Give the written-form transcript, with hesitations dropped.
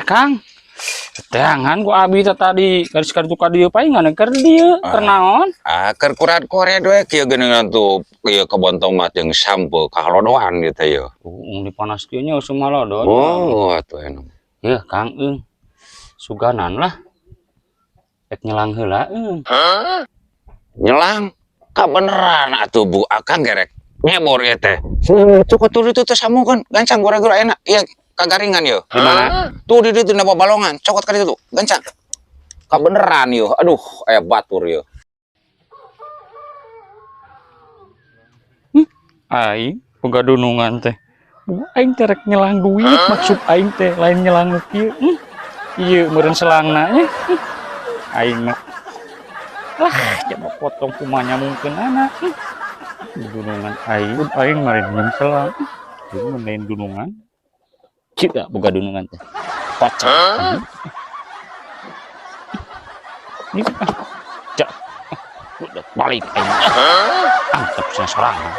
Kang. Teangan ku abi teh tadi garis ka ditu ka dieu paingan keur dieu keur naon? Ah, keur kurat koret we kieu geuningan tuh kieu kebon tomat jeung sampeu kahalodoan gitu ya. Oh, di panas kieu nya usum halodon. Oh, atuh enak. Yeuh, Kang eung. Suganan lah. Rek nyelang heula eung. Nyelang kabeneran atuh Bu, akang gerek nyebor ieu teh. Cuk atuh ditu teh sambungkeun gancang gura-gura enak. Iya kagaringan yo. Di mana? Tuh di ditu na balongan, cokot ka ditu tuh, gancang. Kabeneran yo. Aduh, aya batur yo. Aing boga dunungan teh. Bu, aing teh rek nyelang duit, maksud aing teh lain nyelang nu kieu. Ieu meureun selangna nya. Aing mah lah jaba potong kumanya mungkin anak. Dunungan aing, aing mah lain selang. Ieu mah lain dunungan. Kieu boga dunungan teh. Kocak. Ini ah, jak. Udah balik aing. Antep sia sorangan.